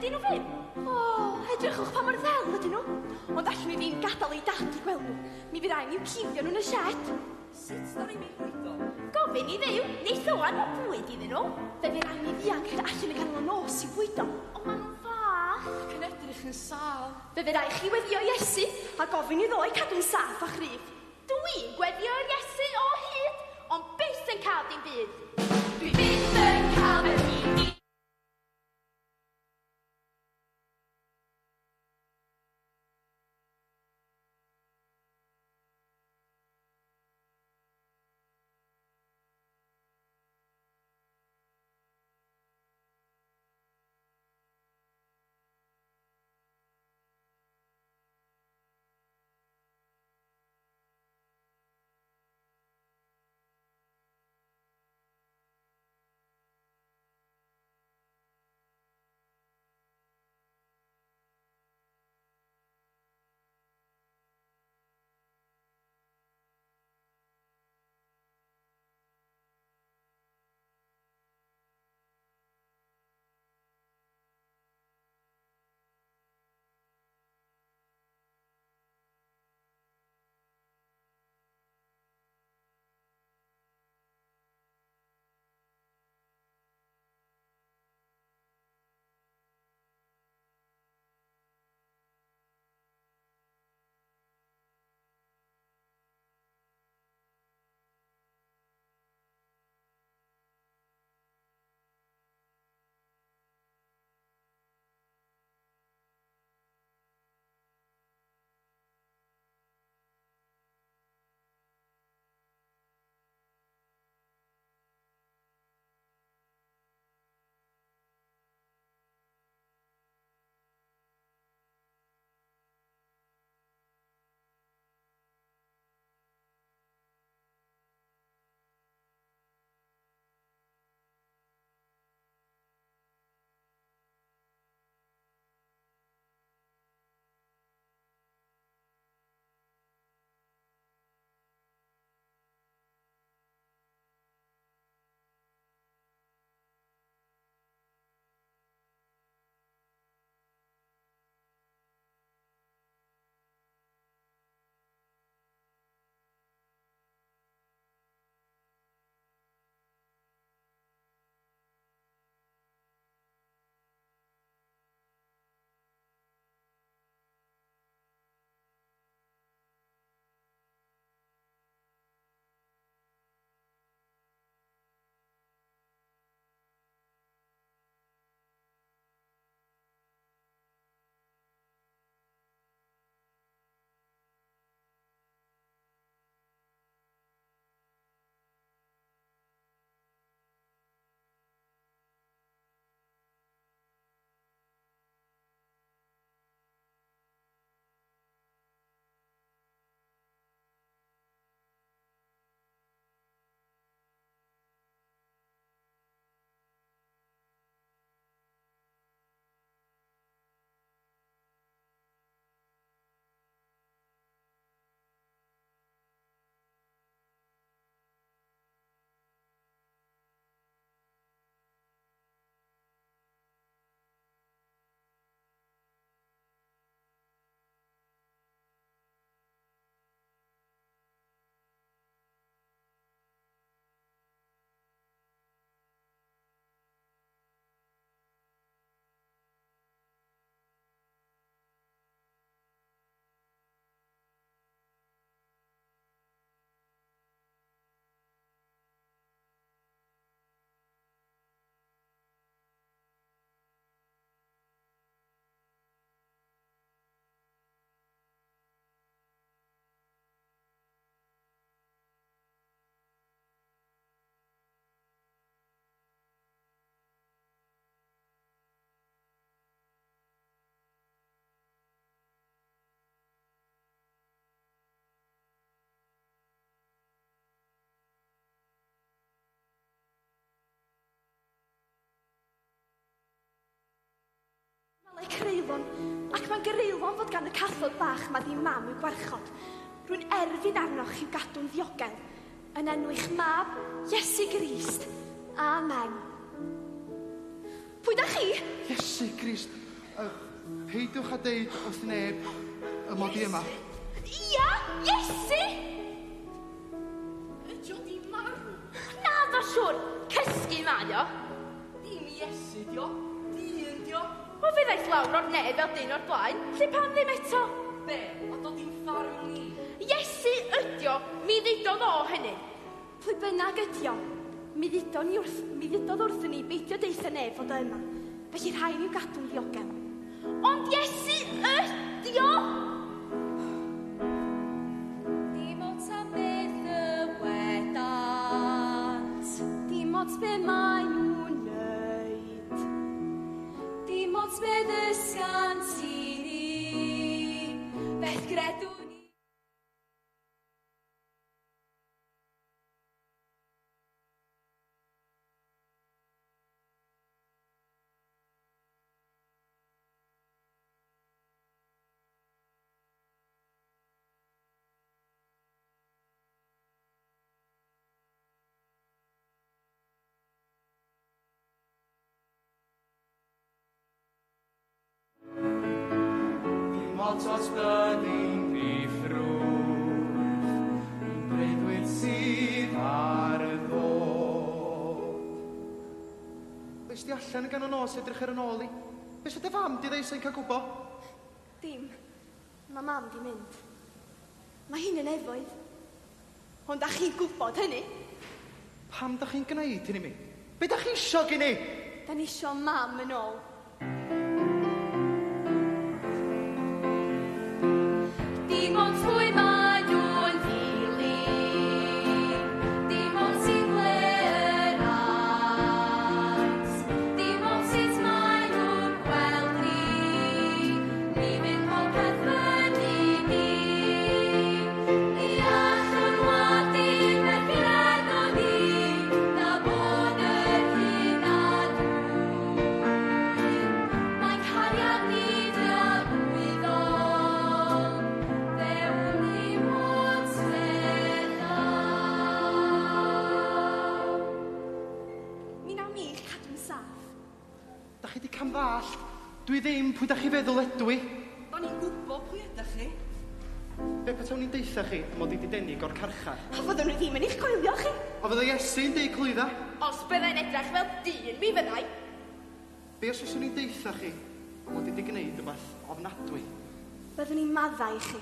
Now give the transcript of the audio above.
Ydyn nhw ddim? O, edrychwch pa mor ddel ydyn nhw. Ond allwn ni ddim gadael i dad i gweld nhw. Mi fydd rhaid ni'w cuddio nhw'n y shed. Sut da ni'n eu bwydo? Gofyn i Dduw, neith Owen o bwyd iddyn nhw. Fe fydd rhaid ni ddianc allan y ganol y nos i'w bwydo. Ond maen nhw'n fach. Ac yn edrych yn sâl. Fe fydd rhaid chi weddio Iesu a gofyn iddo eu cadw'n saff a chryf. Dwi'n gweddio i'r Iesu o hyd, ond byth yn cael dim byd. Dwi byth yn cael fy nghi. Mae creulon, ac mae'n greulon fod gan y cathod bach ma ddim mam i'w gwarchod. Rwy'n erfyn arnoch i'w gadw'n ddiogel. Yn enw eich mab, Iesu Grist. Amen. Pwy da chi? Iesu Grist. Peidiwch a deud wrth neb y mod i yma. Ia, Iesu! Ydy o di marw? Na, ddo siŵr, cysgu mae o. Dim Iesu dio, dyn dio. O fe ddaeth lawr o'r nef fel dyn o'r blaen, lle pam ddim eto? Be, a dod i'n ffarm ni? Iesu ydi o, mi ddudodd o hynny. Pwy bynnag ydi o, mi ddudodd ni wrth, mi ddudodd wrthyn ni beidio deutha neb fod o yma. Felly rhaid i'w gadw'n ddiogel. Ond Iesu ydi o! Dim ots am beth ddywedant, Dim ots be maen nhw'n neud. Dim ots be ddysgant i ni, beth gredwn ni. Dim ots os byddi'n ddi-ffrwyth, un breuddwyd sydd ar y ddod. Oes di allan yn ganol nos edrych ar yn ôl i? Be sa dy fam di ddeud sy'n cael gwbo? Dim. Mae mam di mynd. Mae hi'n yn nefoedd. Ond da chi'n gwybod hynny. Pam da chi'n gwneud hyn i mi? Be da chi isio gen i? Da ni isio mam yn ôl. Dim ond pwy maen nhw'n ddilyn, dim ond sy'n ble yr ant, dim ond sut maen nhw'n gweld ni, ni fydd popeth fyny ni. Ni allwn wadu beth gredwn ni, na bod yr hyn a dwy. Mae'n cariad ni dragwyddol, fe wn ni mod feddal. Mi nawn ni eich cadw'n saff. Da chi di camddallt. Dwi ddim pwy da chi feddwl ydw i. Da ni'n gwybod pwy ydych chi. Be petawn i'n deutha chi mod i di denig o'r carchar? A fyddwn nhw ddim yn eich coelio chi. O fydda Iesu'n deud clwydda? Os byddai'n edrych fel dyn, mi fyddai. Be os fyswn i'n deutha chi mod i di gwneud rhywbeth ofnadwy? Byddwn i'n maddau i chi.